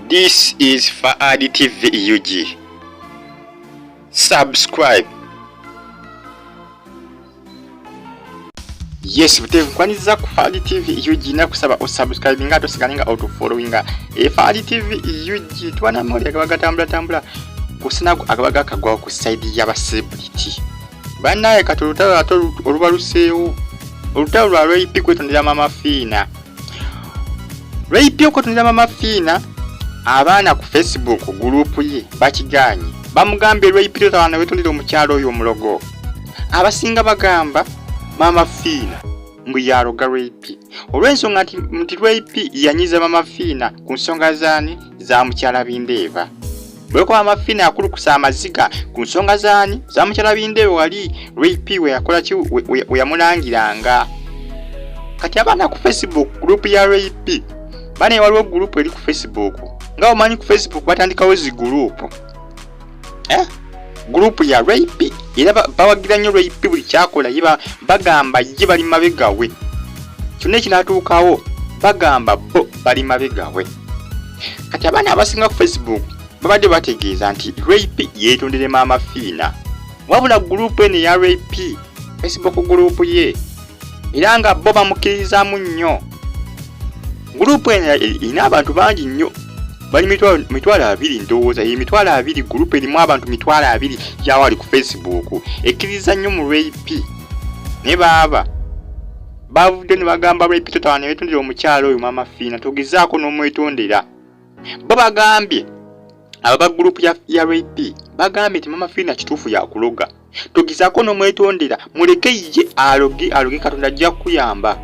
This is Faad TV UG. Subscribe. Yes, butevu nkwaniza ku Faad TV UG nakusaba osubscribe nga tosigale nga otufollowinga. E Faad TV UG twana moli agaba gatambula tambula kusinago agaba gakagwa ku side y'aba celebrity. Banaye kati olutalo ate olubaluseewo olutalo lwa Ray kwetondera Mama Fiina. Ray okutondera Mama Fiina abaana ku Facebook gurupu ye bakiganye bamugambye Ray totawana wetondera omukyalo oyo omulogo. Abasinga bagamba Mama Fiina mbu yaloga Ray olw'ensonga nti Ray yanyiza Mama Fiina ku nsonga zaani za mukyala Bindeeba. Bweko Mama Fiina yakulukusa amaziga ku nsonga zaani za mukyala Bindeeba wali Ray we yakola ki we yamulangiranga. Kati abaana ku Facebook group ya Ray bane waliwo group eri ku Facebook nga omanyi ku Facebook batandikawo zi group group ya Ray era bawagira nnyo Ray buli kyakola ye bagamba ye bali mabegawe kyonna ekinatuukawo bagamba bo bali mabegawe. Kati abaana abasinga ku Facebook babadde bategeeza nti Ray yeetondere Mama Fiina, wabula group eno eya Ray Facebook group ye era nga bo bamukkirizaamu nnyo. Group eno erina abantu bangi nnyo, bali 20,000 ndowooza, 20,000 group erimu abantu 20,000 yawali ku Facebook ekkiriza nnyo mu Ray. Ne baaba bavudde ne bagamba Ray totawana weetondera omukyalo oyo Mama Fiina togezaako n'omwetondera. Bo bagambye aba group ya Ray bagambye nti Mama Fiina kituufu yakuloga, togezaako n'omwetondera, muleke ye aloge Katonda ajja kukuyamba.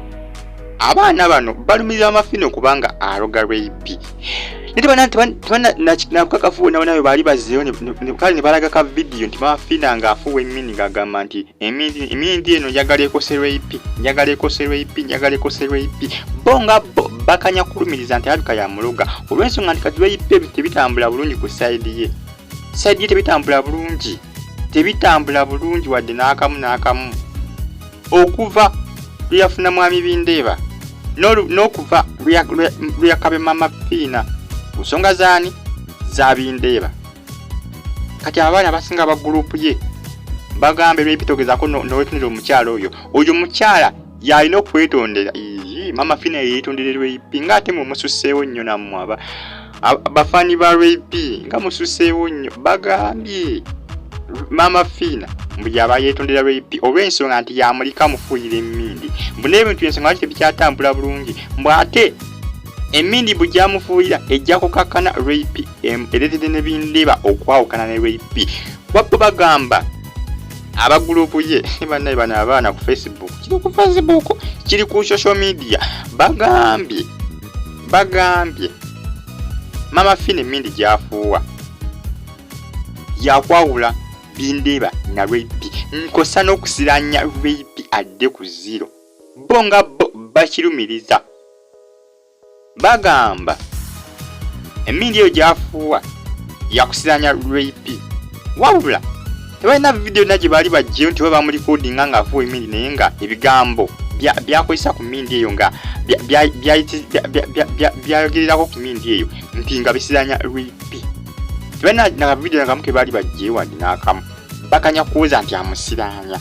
Abaana bano balumiriza Mama Fiina okubanga aloga Ray. Nabukakafu nabo baali bazzeeyo kale ne balaga ka vidiyo nti Mama Fiina ng'afuuwa emmindi ng'agamba nti emindi eno njagala ekose Ray, njagala ekose Ray, njagala ekose Ray. Bo nga bo bakanya kulumiriza nti alabika yamuloga olw'ensonga nti kati Ray tebitambula bulungi ku side ye. Side ye tebitambula bulungi, tebitambula bulungi wadde n'akamu n'akamu. Okuva lwe yafuna Mwami Bindeeba n'okuva lwe yakabe Mama Fiina ku nsonga zaani za Bindeeba. Kati abaana abasinga aba gurupu ye bagambe Ray togezaako n'owetondera omukyala oyo. Oyo mukyala yalina okwetondera. Mama Fiina yeetondere Ray ng'ate mwe mususseewo nnyo nammwe abafaani ba Ray nga mususseewo nnyo. Bagambye Mama Fiina mbu yaba yeetondera Ray olw'ensonga nti yamulika mufuuyira emmindi, mbu n'ebintu ensonga lwaki tebikyatambula bulungi, mbu ate emmindi bwe gyamufuuyira ejja kukakkana Ray ereetedde ne Bindeeba okwawukana ne Ray. Kuba bo bagamba aba gurupu ye bannaye bano abaana ku Facebook, kiri ku Facebook, kiri ku social media, bagambye Mama Fiina emmindi gy'afuuwa yakwawula Bindeeba na Ray, nkosa n'okusiranya Ray adde ku zero. Bo nga bo bakirumiriza bagamba emmindi eyo gy'afuuwa yakusiranya Ray, wabula tebalina vidiyo na gye baali baggyeyo nti oba bamulikodinga ng'afuuwa emmindi, naye nga ebigambo byakozesa ku mmindi eyo nga byayogererako ku mmindi eyo nti nga bisiranya Ray. Tebalina na vidiyo nakamu ke baali baggyeyo wadde n'akamu, bakanya kuwoza nti amusiranya.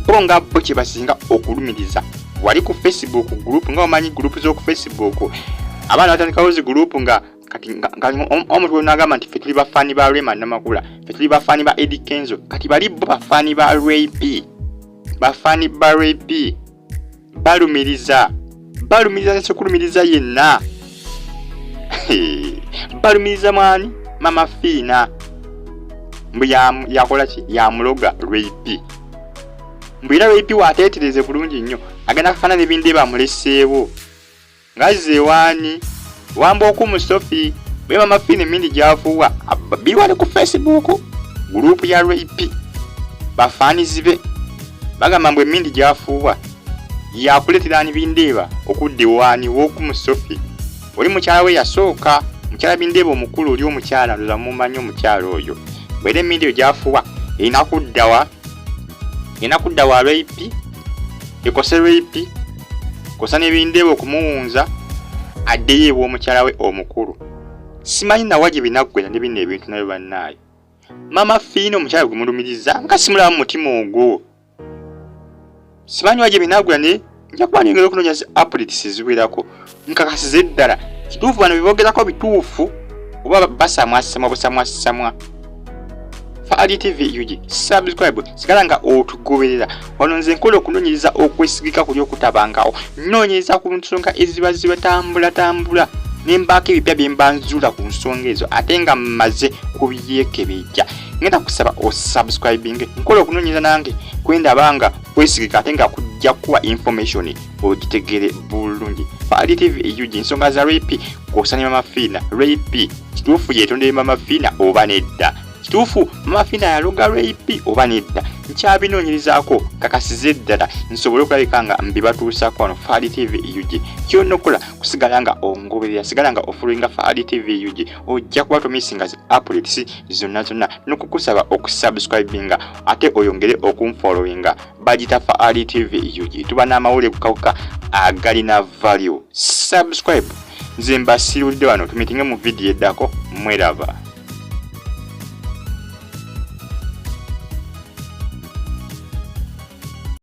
Bo nga bo kye basinga okulumiriza wali ku Facebook group, nga omanyi group z'oku Facebook abaana batandikawo zi group nga kati omuntu n'agamba nti ffe tuli bafaani ba Rema Namakula, ffe tuli bafaani ba Eddie Kenzo. Kati bali bo bafaani ba Ray, bafaani ba Ray balumiriza nsekulumiriza yenna balumiriza mwani Mama Fiina mbu yakola ki yamuloga Ray. Mbu era Ray waateetereze bulungi nnyo agenda kakana ne Bindeeba amuleseewo ng'azze ewaani wamba okumu Sophie. Bwe Mama Fiina emmindi gy'afuuwa biri wali ku Facebook group ya Ray bafaanizi be bagamba mbu emmindi gy'afuuwa yakuleetera ani Bindeeba okudda ewaani w'okumu Sophie. Oli mukyala we yasooka, mukyala Bindeeba omukulu oli omukyala ndoza mumanyi omukyala oyo. Bwera emmindi eyo gy'afuuwa erina kudda wa Ray ekose Ray kosa ne Bindeeba okumuwunza addeyo ew'omukyala we omukulu. Simanyi nawa gye binaggwera ne bino ebintu nabyo bannaaye. Maama Fiina omukyala gwe mulumiriza nga simulaba mu mutima ogwo. Simanyi wa gye binaggwera naye nja kuba nengera okunoonya zi updates eziwerako nkakasize ddala kituufu bano bebogerako bituufu oba basamwasamwa busamwasamwa. Faali TV UG subscribe sigala nga otugoberera wano nze nkola okunoonyereza okwesigika kuli okutabangawo nnoonyereza ku nsonga eziba zibatambulatambula ne mbaako ebipya bye mba nzuula ku nsonga ezo ate nga mmaze kubyekebejja ngenda kusaba osubscribing nkola okunoonyereza nange kwendaba nga kwesigika ate nga kujja kuwa information ogitegere bulungi. Faali TV UG ensonga za rape kwosa ne Mama Fiina. Rape kituufu yetondere Mama Fiina oba nedda? Kituufu Mama Fiina yaloga rape oba nedda? Nkyabinoonyerezaako kakasize ddala nsobole okulabika nga mbibatuusaako wano Faali TV UG. Kyolina okukola kusigala nga ongoberera, sigala nga ofollowinga Faali TV UG, ojja kuba tomissinga zi updates zonna zonna n'okukusaba okusubscribinga ate oyongere okunfollowinga. Bagita Faali TV UG, tuba n'amawulire ku kawuka agalina value. Subscribe. Nze mbasiibulidde wano, tumitinge mu vidiyo eddako. Mweraba.